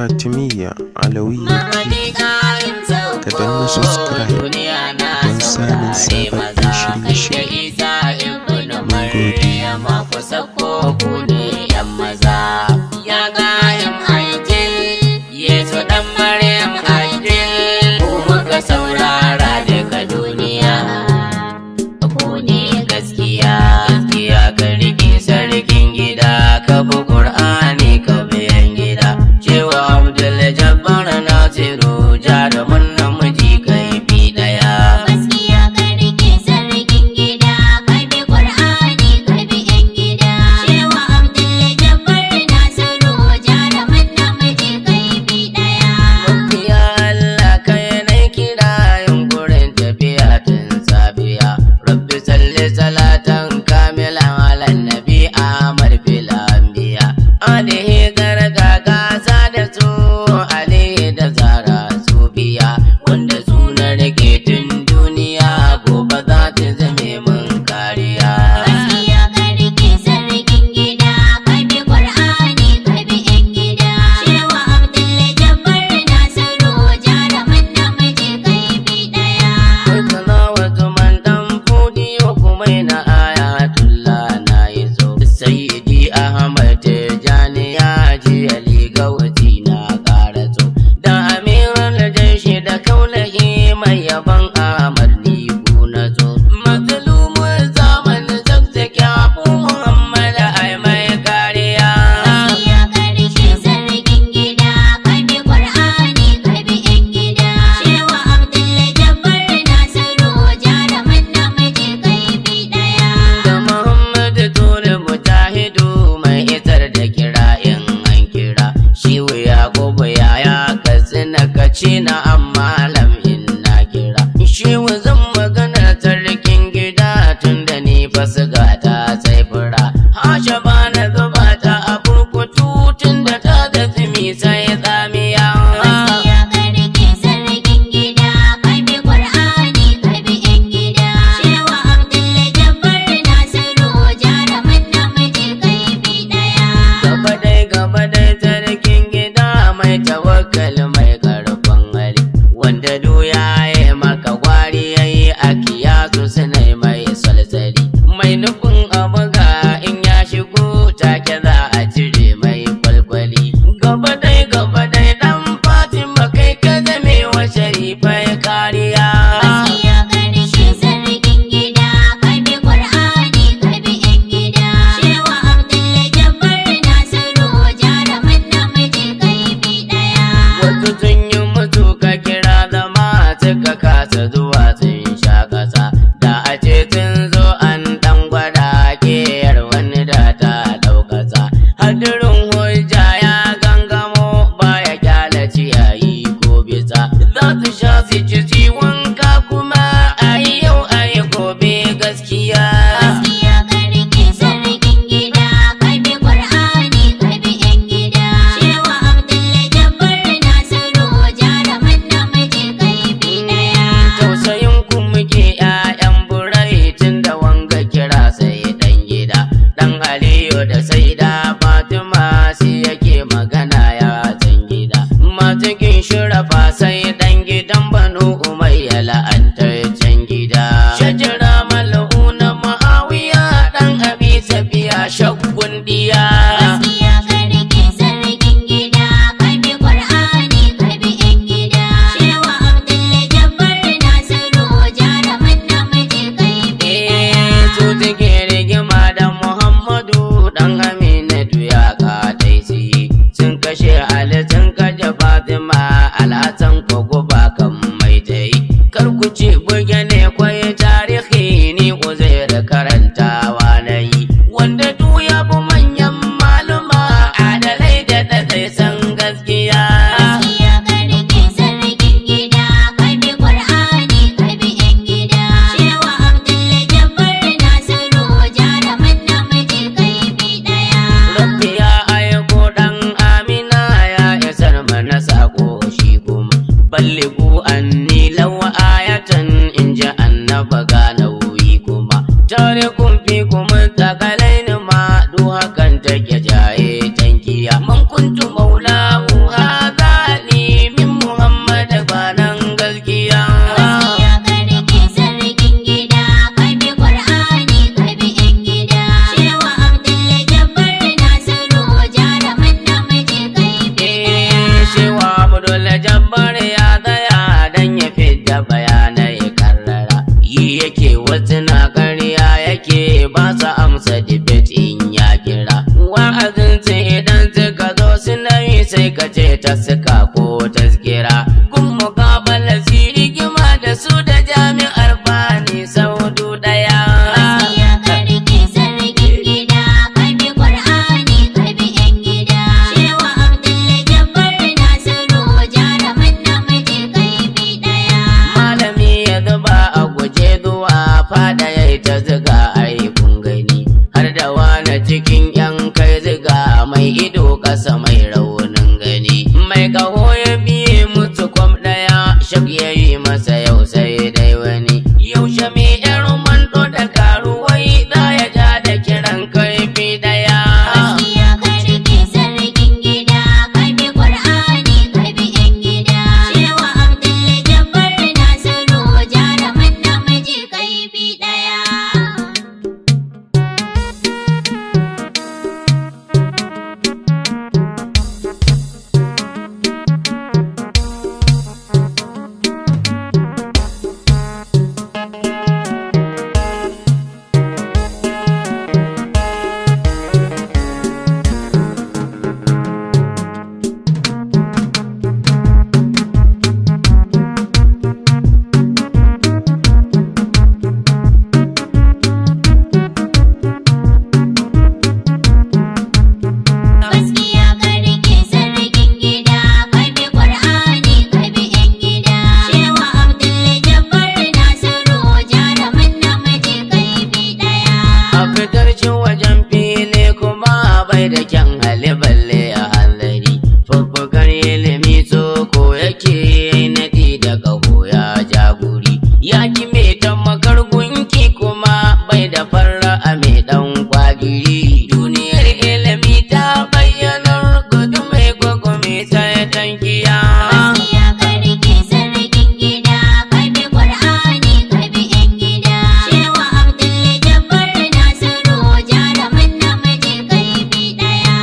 Fatimiyya Alawiyya TV. Ka danna subscribe don samun sababbin shirye-shirye. Mun gode. Saurara daga duniya, ku ne gaskiya, gaskiya ka riƙe sarkin gida, ka bi Qur'ani ka biyan gida. Cewa Abdul Jabbar Nasiru jarumin namiji kaifi daya. Gaskiya ka rike sarkin gida, ka bi Qur'ani ka bi 'yan gida. Shehu Abdul Jabbar Nasiru jarumin namiji kaifi ɗaya. Ya Allah, kai na kira yunkurin tafiya tun safiya. Rabbi salli salatan kamila ala nabi Ahmad fil anbiya. Alihi garga gasa da su Ali da Zara su biya. Wanda su na rike tun duniya, gobe za ta zame mun kariya. Gaskiya ka rike sarkin gida, ka bi Qur'ani ka bi 'yan gida. Shehu Abdul Jabbar Nasiru jarumin namiji kaifi ɗaya. Murtala Usman dan Fudiyo kuma na Ayatullah na yi zo. Sayyidi Ahmad Tijani ya ji Ali Gawati na karato. Da Amirul Jaishi da Kaulahi mai yaban Ahmad ni ku na zo. Mazlumun zaman zakzaki Abu Muhammad ai mai kariya. Gaskiya ka rike sarkin gida, ka bi Qur'ani ka bi 'yan gida. Shehu Abdul Jabbar Nasiru jarumin namiji kaifi ɗaya. Da Muhammadu Ture Mujahidu mai isar da kira in an kira. Shi Yakubu yaya Katsina Kacina amma lam in na kira. Shi zan magana sarkin gida tun da ni fasiga ta sai fura. Hasha ba na zuba ta a burkutu tun da ta da tsimi sai tsamiya. Gaskiya ka rike sarkin gida, ka bi Qur'ani ka bi 'yan gida. Shehu Abdul Jabbar Nasiru jarumin namiji kaifi ɗaya. Gaba dai gaba dai sarkin gida mai tawakkal mai karfin hali, wanda du ya yi maka gwari ya yi a kiyasu suna mai salsali, mai nufin abuga in ya shigo take za a cire mai kwalkwali. Gaba dai gaba dai dan Fatima, kai ka zame wa sharifai kariya. Gaskiya ka rike sarkin gida, ka bi Qur'ani ka bi 'yan gida. Shehu Abdul Jabbar Nasiru jarumin namiji kaifi ɗaya. Wasu sun yi mutu ka kira zama suka kasa zuwa, sun sha kasa. Da a ce sun zo an dan gwada keyar wani da ta ɗaukasa. Hadirin hujja ya gangamo baya kyala ciyayi ko bisa. Za su sha su ci su wanka kuma a yi yau a yi gobe gaskiya. Gaskiya ka rike sarkin gida, ka bi Qur'ani ka bi 'yan gida. Shehu Abdul Jabbar Nasiru jarumin namiji kaifi ɗaya. Tausayin ku muke ƴaƴan burai tun da wanga kira sai dan gida. Dan Aliyu da Saida Fatima sai yake magana ya san gida. Masu kin shurafa sai dan gidan Banu Umayya la'antaccen gida. Shajara mal'una Ma'awiya dan Abi Safiya shaggun diya. Gaskiya ka rike sarkin gida, ka bi Qur'ani ka bi 'yan gida. Shehu Abdul Jabbar Nasiru jarumin namiji kaifi ɗaya. Su take rigima da Muhammadu dan Aminatu ya kataisi. Sun kashe Ali, sun kashe Fatima, Alhassan ko guba kan mai tai. Kar ku ce buge ne kwai tarihi ni Uzair karantawa na yi. Wanda du ya bi manyan maluma adalai da zai san gaskiya. Gaskiya ka rike sarkin gida, ka bi Qur'ani ka bi 'yan gida. Shehu Abdul Jabbar Nasiru jarumin namiji kaifi ɗaya. Rabbi ya aiko ɗan Amina ya isar mana sako shi kuma. Balligu anni law ayatan in ji annaba ga nauyi kuma. Tare kun fi kuma tsakalaini ma du hakan take jaye tankiya. Man kuntu maulahu. sai ka ce ta suka ko taskira. Kun muƙabala su rigima da su da jami'ar fani sau daya. Gaskiya ka rike sarkin gida, ka bi Qur'ani, ka bi 'yan gida. Shehu Abdul Jabbar Nasiru, jarumin namiji kaifi ɗaya. Malami ya zuba a guje zuwa fada ya yi ta ziga ai kun gani. Har da wani cikin yan kai ziga mai ido ƙasa mai raunin gani. Mai kaho ya biye musu kwam ɗaya shak ya yi masa yau sai dai wani. Yaushe mai yar mando da karuwai za ya ja da kiran kaifi ɗaya. Gaskiya ka rike sarkin gida, ka bi Qur'ani, ka bi 'yan gida. Shehu Abdul Jabbar Nasiru, jarumin namiji kaifi ɗaya. Gaskiya ka rike sarkin gida, ka bi Qur'ani, ka bi 'yan gida. Shehu Abdul Jabbar Nasiru, jarumin namiji kaifi ɗaya. A fitar shi wajen fili kuma bai da kyan hali balle a hanzari. Fuffukan ilimi tsoko yake naɗi da ƙaho ya jaguri. Ya ki mai tamakar gunki kuma bai da farra a mai ɗan kwagiri. Duniyar ilimi ta bayyanar gudu mai gwagwame sai tankiya. Gaskiya ka rike sarkin gida, ka bi Qur'ani, ka bi 'yan gida. Shehu Abdul Jabbar Nasiru, jarumin namiji kaifi ɗaya.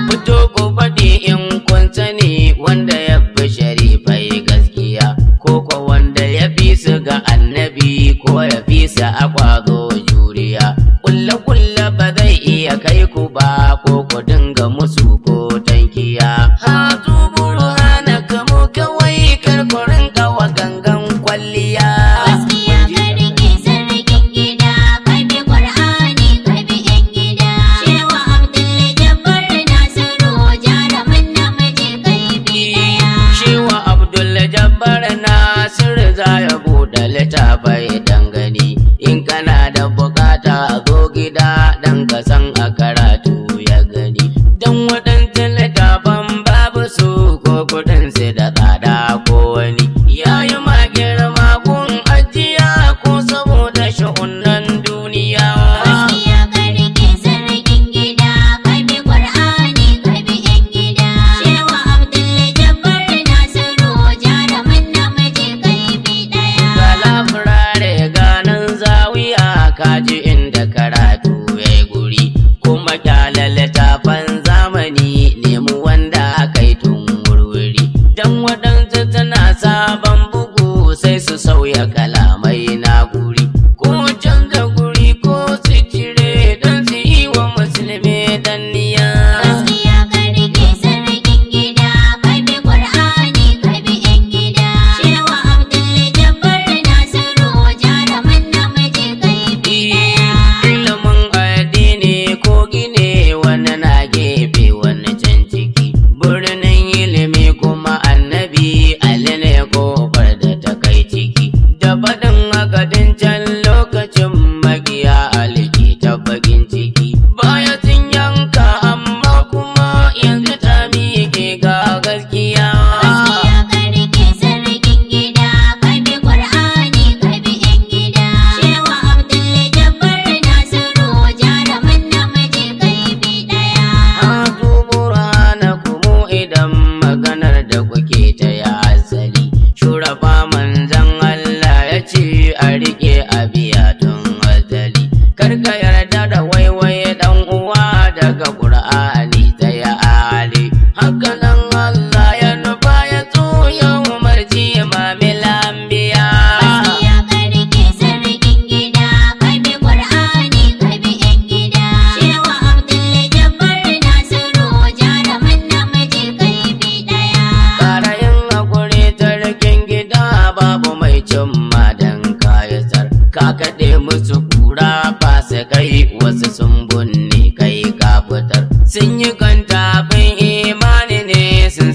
Fito ku faɗi in kun sani wanda ya fi sharifai gaskiya ko ko wanda ya fi su ga annabi ko ya fi su a kwazo juriya kulle kulle ba zai iya kai ku ba ko ku dinga musu ko tankiya hatu burhana kamu kawai kar ku rinka wa gangan kwalliya. Gaskiya ka rike sarkin gida, ka bi Qur'ani, ka bi 'yan gida. Shehu Abdul Jabbar Nasiru, jarumin namiji kaifi ɗaya. Shewa Abdul Jabbar Nasir za ya buɗe littafai dan gani in kana da bukata zo gida dan ka san a karatu ya gani dan waɗansu littafan babu su ko kuɗin su da tsada ko wani yayi ma girma gun ajiya ko saboda sha'unan duniya. Gaskiya ka rike sarkin gida, ka bi Qur'ani, ka bi 'yan gida. Shehu Abdul Jabbar Nasiru, jarumin namiji kaifi ɗaya. Ga labirare ganin zawiya kaji inda karatu ya yi guri kuma kyale littafan zamani nemi wanda aka yi tun wurwuri don waɗansu tana sabon bugu sai su sauya kalamai na guri ko canza guri ko su cire don su yi wa musulmi danniya. Gaskiya ka rike sarkin gida, ka bi Qur'ani, ka bi 'yan gida. Shehu Abdul Jabbar Nasiru, jarumin namiji kaifi ɗaya. Ilimin addini ko gine wani na gefe wani can ciki. Birnin ilimi kuma annabi Ali ne kofar da ta kai ciki. Da faɗin akadin can lokacin magiya aliki ta bakin ciki. Baya sun yanka amma kuma yanzu ta miƙe ga gaskiya. Gaskiya ka rike sarkin gida, ka bi Qur'ani, ka bi 'yan gida. Shehu Abdul Jabbar Nasiru, jarumin namiji kaifi ɗaya. Hatu burhanakum idan maganar da kuke ta ya asali. Shurafa manzan Allah ya ce a rike a biya tun azali. Karka yarda da waiwaye dan uwa daga Qur'ani ta ya ali. Haka nan Allah ya nufa ya so ya umarci imamil anbiya. Gaskiya ka rike sarkin gida, ka bi Qur'ani, ka bi 'yan gida. Shehu Abdul Jabbar Nasiru, jarumin namiji kaifi.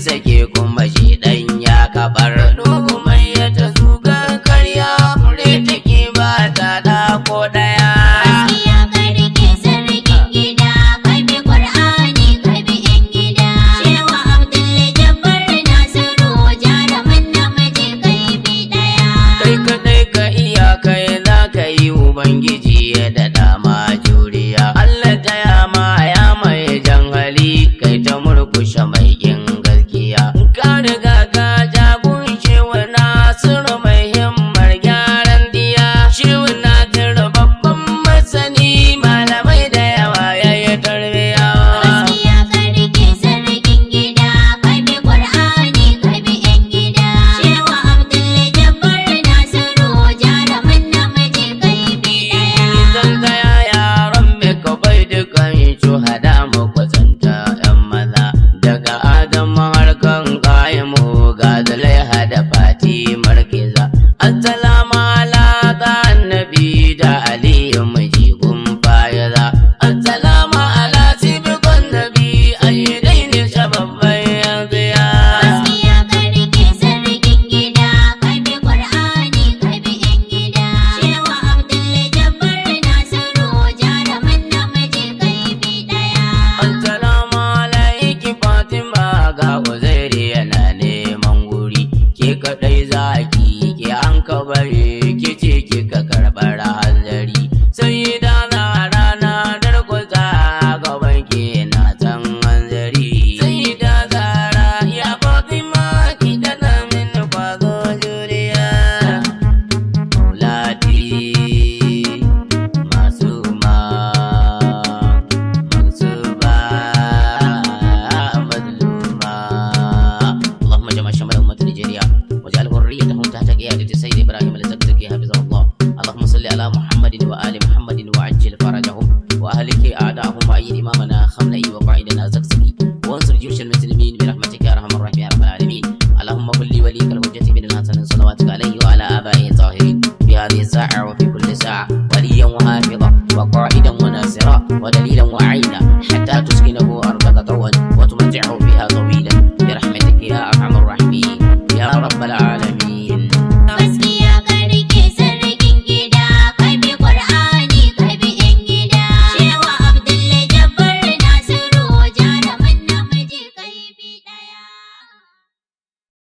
sake kuma shi dan ya kabar. Dubu mai ya ta zuga karya fure take ba ta da ko daya. Gaskiya ka rike sarkin gida, ka bi Qur'ani, ka bi 'yan gida. Shehu Abdul Jabbar Nasiru, jarumin namiji kaifi ɗaya. Kai kadai ka iya kai za ka yi Ubangiji ya daɗa ma juriya. Allah ta yama ya mai jan hali kai ta murkushe mai kin gaskiya. Ka riga ka jagunce wa Nasiru mai himmar gyaran diya. Shehu Nasiru babban masani malamai da yawa ya yi tarbiya. Gaskiya ka rike sarkin gida, ka bi Qur'ani, ka bi 'yan gida. Shehu Abdul Jabbar Nasiru, jarumin namiji kaifi ɗaya. Zan tsaya yaron mai ka bai dukan shuhada mu kwatanta ‘yan maza daga Adamu har kan ƙa'imu ga Zulaiha da Fati Markiza. Assalamu ala ga annabi da Aliyu majigun fayaza. Assalamu ala sibikon nabi ayyudai ne shababban yanzu ya. Gaskiya ka rike sarkin gida, ka bi Qur'ani, ka bi 'yan gida. Shehu Abdul Jabbar Nasiru, jarumin namiji kaifi ɗaya. Assalamu alaiki Fatima ga Uzairi yana neman guri ke kadai zaki ke an ka bari ke ce kika karbar hanzari sai da na rana darkuta gaban ke na can hanzari sai da zara ya Fatima ki dana min kwazo juriya Maulati Masuma منصوبة مظلومة. اللهم جمع شمل أمة نيجيريا واجعل ذريتهم تحت قيادة السيد إبراهيم الزقزقي حفظه الله. اللهم صل على محمد وآل محمد وعجل فرجهم وأهلك أعداءهم وأيد إمامنا خمنئي وقائدنا زقزقي وانصر جيوش المسلمين برحمتك يا أرحم الراحمين يا رب العالمين. اللهم كن لي وليك الحجة بن الحسن صلواتك عليه وعلى آبائه الطاهرين في هذه الساعة وفي كل ساعة وليا وحافظا وقائدا وناصرا ودليلا وعينا حتى تسكنه